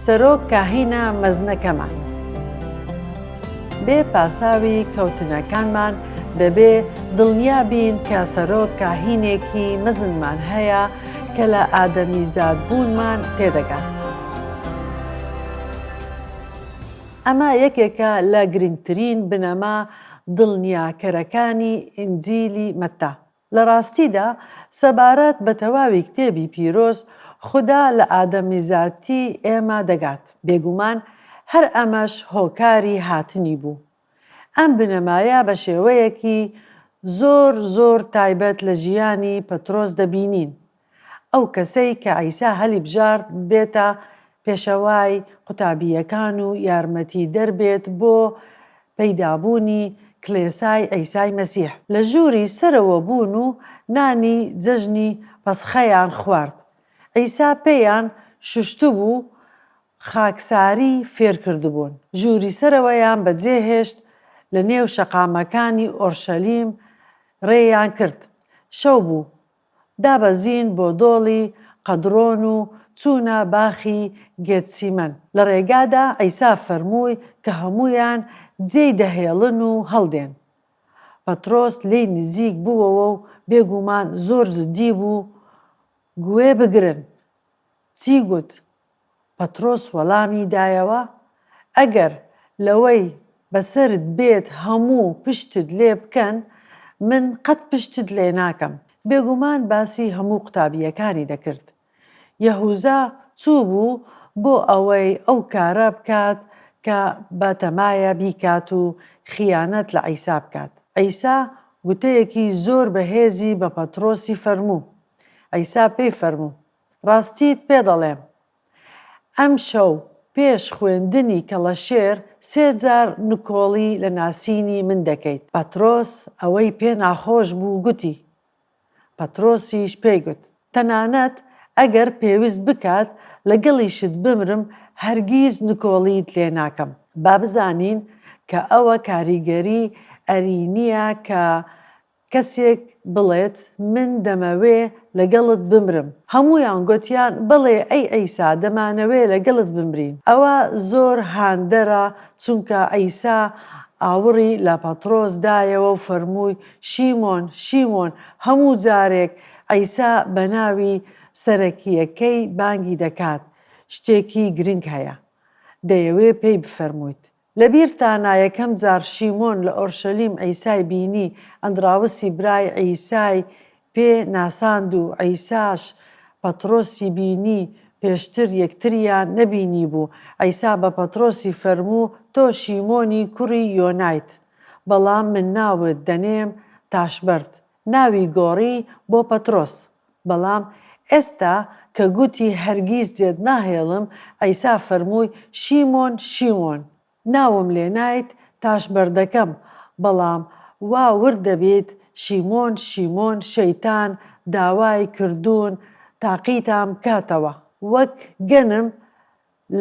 سەرۆک کاهینە مەزنەکەمان. بێ پاساوی کەوتنەکانمان دەبێ دڵنیا بین کە سەرۆک کاهینێکی مەزنمان هەیە کە لە ئادەمیزادبوونمان تێدەگات. ئەمە یەکێکە لە گرنگترین بنەما دڵنیاکەرەکانی ئینجیلی مەتا. لە ڕاستیدا سەبارەت بە تەواوی کتێبی پیرۆز، خودا لە ئادەمیزادتی ئێمە دەگات. بێگومان هەر ئەمەش هۆکاری هاتنی بوو. ئەم بنەمایە بە شێوەیەکی زۆر زۆر تایبەت لە ژیانی پەترۆس دەبینین، ئەو کەسەی کە عیسا هەلیبژارد ببێتە پێشەوای قوتابییەکان و یارمەتیدەر بێت بۆ پەیدابوونی کلێسای عیسای مەسیح. لە ژووری سەرەوە بوون و نانی جەژنی پەسخەیان خوارد. عیسا پێیان شوشتبوو، خاکساری فێر کردبوون. ژووری سەرەوەیان بەجێهێشت، لە نێو شەقامەکانی ئۆرشەلیم ڕێیان کرد. شەو بوو، دابەزین بۆ دۆڵی قەدرۆن و چوونە باخی گێتسیمەن. لە ڕێگادا عیسا فەرمووی کە هەموویان جێی دەهێڵن و هەڵدێن. پەترۆس لێی نزیک بووەوە و بێگومان زۆر جدی بوو، گوێ بگرن! چی گوت؟ پەترۆس وەڵامی دایەوە، ئەگەر لەوەی بەسەرت بێت هەموو پشتت لێ بکەن، من قەت پشتت لێ ناکەم. بێگومان باسی هەموو قوتابییەکانی دەکرد. یەهوزا چووبوو بۆ ئەوەی ئەو کارە بکات کە بە تەمایە بیکات و خیانەت لە عیسا بکات. عیسا گوتەیەکی زۆر بەهێزی بە پەترۆسی فەرموو. عیسا پێی فەرموو، ڕاستیت پێ دەڵێم، ئەمشەو پێش خوێندنی کەڵەشێر سێ جار نکۆڵی لە ناسینی من دەکەیت. پەترۆس ئەوەی پێ ناخۆش بوو گوتی. پەترۆسیش پێی گوت. تەنانەت ئەگەر پێویست بکات لەگەڵیشت بمرم هەرگیز نکۆڵیت لێ ناکەم. با بزانین کە ئەوە کاریگەری ئەرینییە کە کەسێک بڵێت من دەمەوێ لەگەڵت بمرم. هەموویان گۆتیان بەڵێ ئەی عیسا دەمانەوێ لەگەڵت بمرین. ئەوە زۆر هاندەرە چونکە عیسا ئاوڕی لە پەتڕۆس دایەوە و فەرمووی شیمۆن شیمۆن هەموو جارێک عیسا بە ناوی سەرەکییەکەی بانگی دەکات شتێکی گرنگ هەیە دەیەوێ پێی بفەرموویت. لەبیرتانە یەکەم جار شیمۆن لە ئۆرشەلیم عیسای بینی، ئەندراوسی برای عیسای پێ ناساند و عیساش پەترۆسی بینی، پێشتر یەکتریان نەبینیبوو. عیسا بە پەترۆسی فەرموو، تۆ شیمۆنی کوڕی یۆنایت، بەڵام من ناوت دەنێم تاشبەرد. ناوی گۆڕی بۆ پەترۆس. بەڵام ئێستا کە گوتی هەرگیز جێت ناهێڵم، عیسا فەرمووی، شیمۆن، شیمۆن! ناوم لێ نایت تاشبەردەکەم، بەڵام وا ورد دەبیت، شیمۆن، شیمۆن، شەیتان داوای کردوون تاقیتان بکاتەوە، وەک گەنم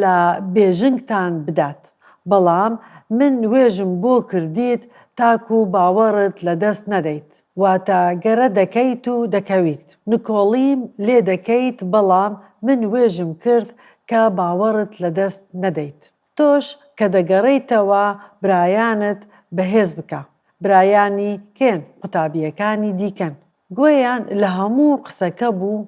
لە بێژنگتان بدات، بەڵام من نوێژم بۆ کردیت تاکو باوەڕت لەدەست نەدەیت. واتە گەرە دەکەیت و دەکەویت. نکۆڵیم لێ دەکەیت بەڵام من نوێژم کرد کە باوەڕت لەدەست نەدەیت. تۆش کە دەگەڕێیتەوە برایانت بەهێز بکە. برایانی کێن؟ قوتابییەکانی دیکەن. گوێیان لە هەموو قسەکە بوو،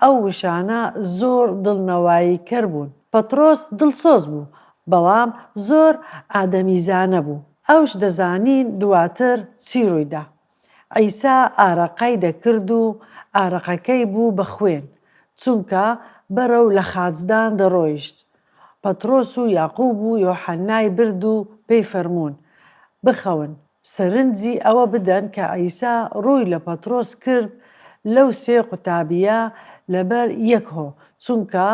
ئەو وشانە زۆر دڵنەواییکەر بوون. پەترۆس دڵسۆز بوو، بەڵام زۆر ئادەمیزانە بوو. ئەوش دەزانین دواتر چی ڕوویدا. عیسا ئارەقەی دەکرد و ئارەقەکەی بوو بە خوێن، چونکە بەرەو لەخاچدان دەڕۆیشت. پەترۆس و یاقوب و یۆحەننای برد و پێی فەرموون، بخەون. سەرنجی ئەوە بدەن کە عیسا ڕووی لە پەترۆس کرد لەو سێ قوتابییە لەبەر یەک هۆ، چونکە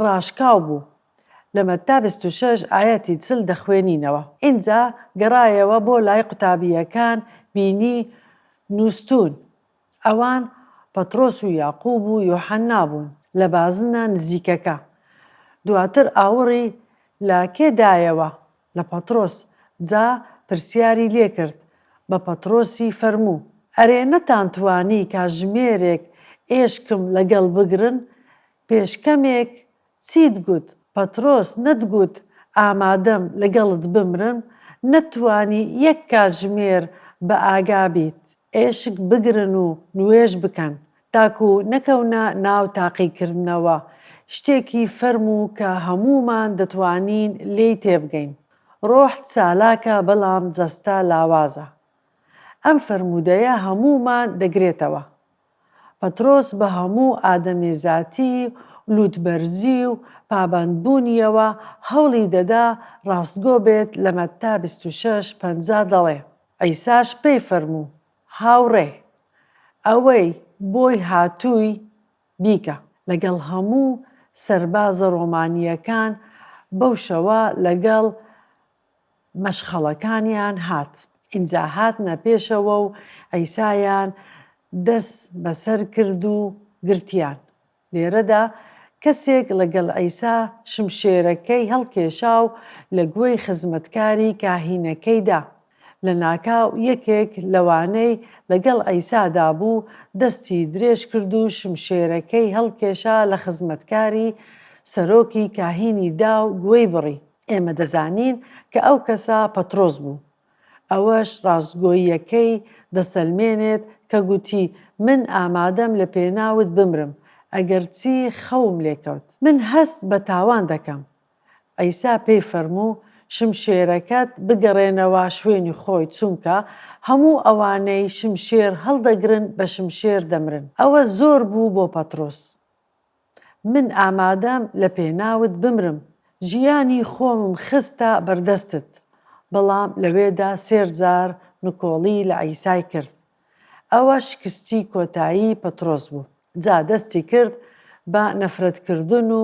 ڕاشکاو بوو. لە مەتا 26 ئایەتی 40 دەخوێنینەوە. ئینجا گەڕایەوە بۆ لای قوتابییەکان بینی نووستوون، ئەوان پەترۆس و یاقوب و یۆحەننا بوون، لە بازنە نزیکەکە. دواتر ئاوڕی لە کێ دایەوە؟ لە پەترۆس، جا پرسیاری لێ کرد، بە پەترۆسی فەرموو. ئەرێ نەتانتوانی کاتژمێرێک ئێشکم لەگەڵ بگرن؟ پێش کەمێک چیت گوت؟ پەترۆس نەتگوت ئامادەم لەگەڵت بمرم، نەتتوانی یەک کاتژمێر بە ئاگا بیت. ئێشک بگرن و نوێژ بکەن تاکو نەکەونە ناو تاقیکردنەوە، شتێکی فەرموو کە هەموومان دەتوانین لێی تێبگەین. ڕۆح چالاکە بەڵام جەستە لاوازە. ئەم فەرموودەیە هەموومان دەگرێتەوە. پەترۆس بە هەموو ئادەمیزاتی و لووتبەرزی و پابەندبوونیەوە هەوڵی دەدا ڕاستگۆ بێت لە مەتتا 26، 50 دەڵێ. عیساش پێی فەرموو، هاوڕێ، ئەوەی بۆی هاتووی بیکە. لەگەڵ هەموو سەربازە ڕۆمانییەکان بەو شەوە لەگەڵ مەشخەڵەکانیان هات. ئینجا هاتنە پێشەوە و عیسایان دەست بەسەر کرد و گرتیان. لێرەدا کەسێک لەگەڵ عیسا شمشێرەکەی هەڵکێشا و لە گوێی خزمەتکاری کاهینەکەی دا. لەناکاو یەکێک لەوانەی لەگەڵ عیسادا بوو دەستی درێژ کرد و شمشێرەکەی هەڵکێشا لە خزمەتکاری سەرۆکی کاهینی دا و گوێی بڕی. ئێمە دەزانین کە ئەو کەسە پەترۆس بوو. ئەوەش ڕاستگۆییەکەی دەسەلمێنێت کە گوتی، من ئامادەم لە پێناوت بمرم، ئەگەرچی خەوم لێ کەوت. من هەست بە تاوان دەکەم. عیسا پێی فەرموو، شمشێرەکەت بگەڕێنەوە شوێنی خۆی، چونکە هەموو ئەوانەی شمشێر هەڵدەگرن بە شمشێر دەمرن. ئەوە زۆر بوو بۆ پەترۆس. من ئامادەم لە پێناوت بمرم، ژیانی خۆمم خستە بەردەستت. بەڵام لەوێدا سێ جار نکۆڵی لە عیسای کرد. ئەوە شکستی کۆتایی پەترۆس بوو. جا دەستی کرد بە نەفرەتکردن و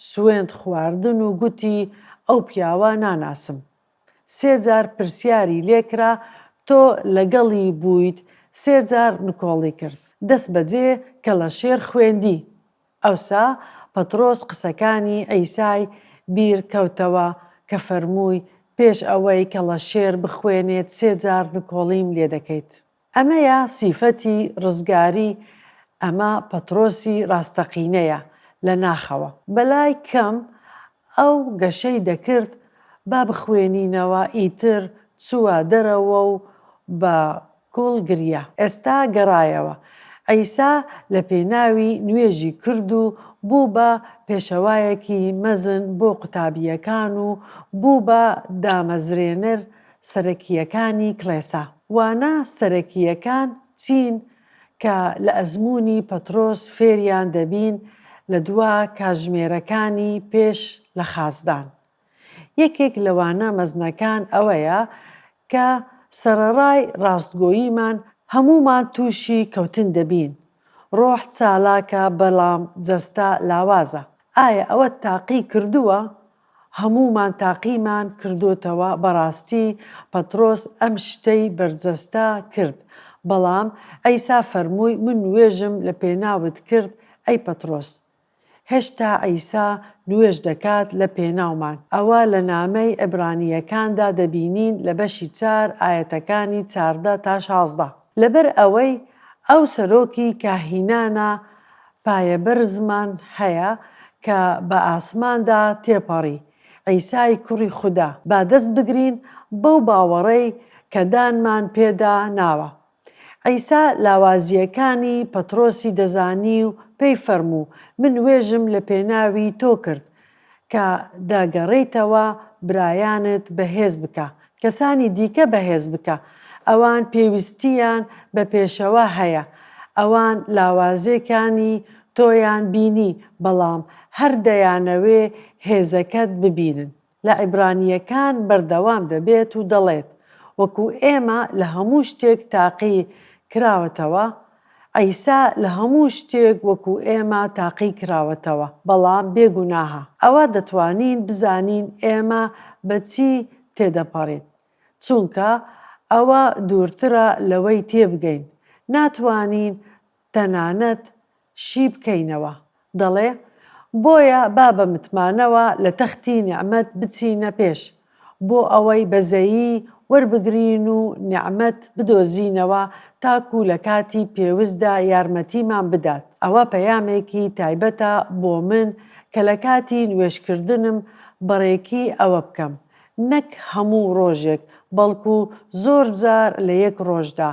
سوێند خواردن و گوتی، ئەو پیاوە ناناسم. سێ جار پرسیاری لێکرا، تۆ لەگەڵی بوویت، سێ جار نکۆڵی کرد. دەستبەجێ کەڵەشێر خوێندی. ئەوسا پەترۆس قسەکانی عیسای بیر کەوتەوە کە فەرمووی، پێش ئەوەی کەڵەشێر بخوێنێت سێ جار نکۆڵیم لێ دەکەیت. ئەمەیە سیفەتی ڕزگاری، ئەمە پەترۆسی ڕاستەقینەیە لە ناخەوە. بەلای کەم ئەو گەشەی دەکرد با بخوێنینەوە ئیتر چووە دەرەوە و بە کوڵ گریا. ئێستا گەڕایەوە. عیسا لە پێناوی نوێژی کرد و بوو بە پێشەوایەکی مەزن بۆ قوتابییەکان و بوو بە دامەزرێنەر سەرەکییەکانی کڵێسا. وانە سەرەکییەکان چین کە لە ئەزموونی پەترۆس فێریان دەبین لە دوا کاتژمێرەکانی پێش لە خاچدان؟ یەکێک لە وانە مەزنەکان ئەوەیە کە سەرەڕای ڕاستگۆییمان هەموومان تووشی کەوتن دەبین. ڕۆح چالاکە بەڵام جەستە لاوازە. ئایا ئەوەت تاقی کردووە؟ هەموومان تاقیمان کردۆتەوە بەڕاستی پەتڕۆس ئەم شتەی بەرجەستە کرد بەڵام عیسا فەرمووی من نوێژم لە پێناوت کرد ئەی پەتڕۆس هێشتا عیسا نوێژ دەکات لە پێناومان ئەوە لە نامەی عیبرانییەکاندا دەبینین لە بەشی چار ئایەتەکانی 14 تا 16 لەبەر ئەوەی ئەو سەرۆکی کاهینانە پایەبەرزمان هەیە کە بە ئاسماندا تێپەڕی، عیسای کوڕی خودا، با دەست بگرین بەو باوەڕەی کە دانمان پێدا ناوە. عیسا لاوازییەکانی پەترۆسی دەزانی و پێی فەرموو، من نوێژم لە پێناوی تۆ کرد کە دەگەڕێیتەوە برایانت بەهێز بکە، کەسانی دیکە بەهێز بکە، ئەوان پێویستییان بە پێشەوا هەیە، ئەوان لاوازییەکانی تۆیان بینی، بەڵام هەر دەیانەوێ هێزەکەت ببینن. لە عیبرانییەکان بەردەوام دەبێت و دەڵێت، وەکو ئێمە لە هەموو شتێک تاقی کراوەتەوە، عیسا لە هەموو شتێک وەکو ئێمە تاقی کراوەتەوە، بەڵام بێ گوناهە. ئەوا دەتوانین بزانین ئێمە بە چی تێدەپەڕین، چونکە ئەوە دوورترە لەوەی تێبگەین. ناتوانین تەنانەت شی بکەینەوە. دەڵێ، بۆیە با بە متمانەوە لە تەختی نیعمەت بچینە پێش، بۆ ئەوەی بەزەیی وەربگرین و نیعمەت بدۆزینەوە تاکو لە کاتی پێوستدا یارمەتیمان بدات. ئەوە پەیامێکی تایبەتە بۆ من کە لە کاتی نوێژکردنم بەڕێکی ئەوە بکەم، نەک هەموو ڕۆژێک بەڵکو زۆر جار لە یەک ڕۆژدا،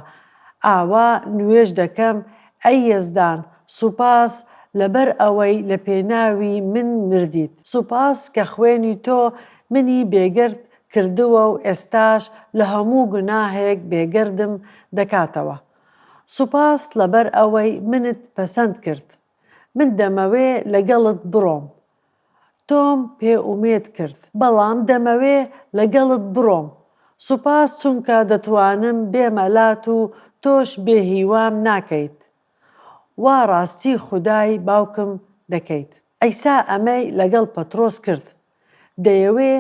ئاوا نوێژ دەکەم، ئەی یەزدان، سوپاس لەبەر ئەوەی لە پێناوی من مردیت، سوپاس کە خوێنی تۆ منی بێگەرد کردووە و ئێستاش لە هەموو گوناهێک بێگەردم دەکاتەوە. سوپاس لەبەر ئەوەی منت پەسەند کرد. من دەمەوێ لەگەڵت بڕۆم. تۆم پێ ئومێد کرد. بەڵام دەمەوێ لەگەڵت بڕۆم. سوپاس چونکە دەتوانم بێمە لات و تۆش بێ هیوام ناکەیت. وا ڕاستی خودای باوکم دەکەیت. عیسا ئەمەی لەگەڵ پەترۆس کرد. دەیەوێ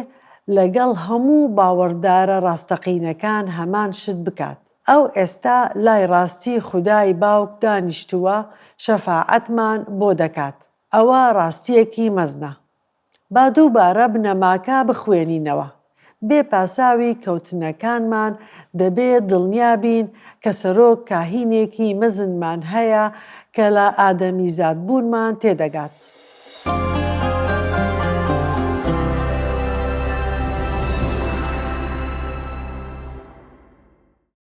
لەگەڵ هەموو باوەڕدارە ڕاستەقینەکان هەمان شت بکات. ئەو ئێستا لای ڕاستی خودای باوک دانیشتووە شەفاعەتمان بۆ دەکات. ئەوە ڕاستییەکی مەزنە. با دووبارە بنەماکە بخوێنینەوە. بێ پاساوی کەوتنەکانمان دەبێ دڵنیا بین کە سەرۆک کاهینێکی مەزنمان هەیە کە لە ئادەمیزادبوونمان تێدەگات.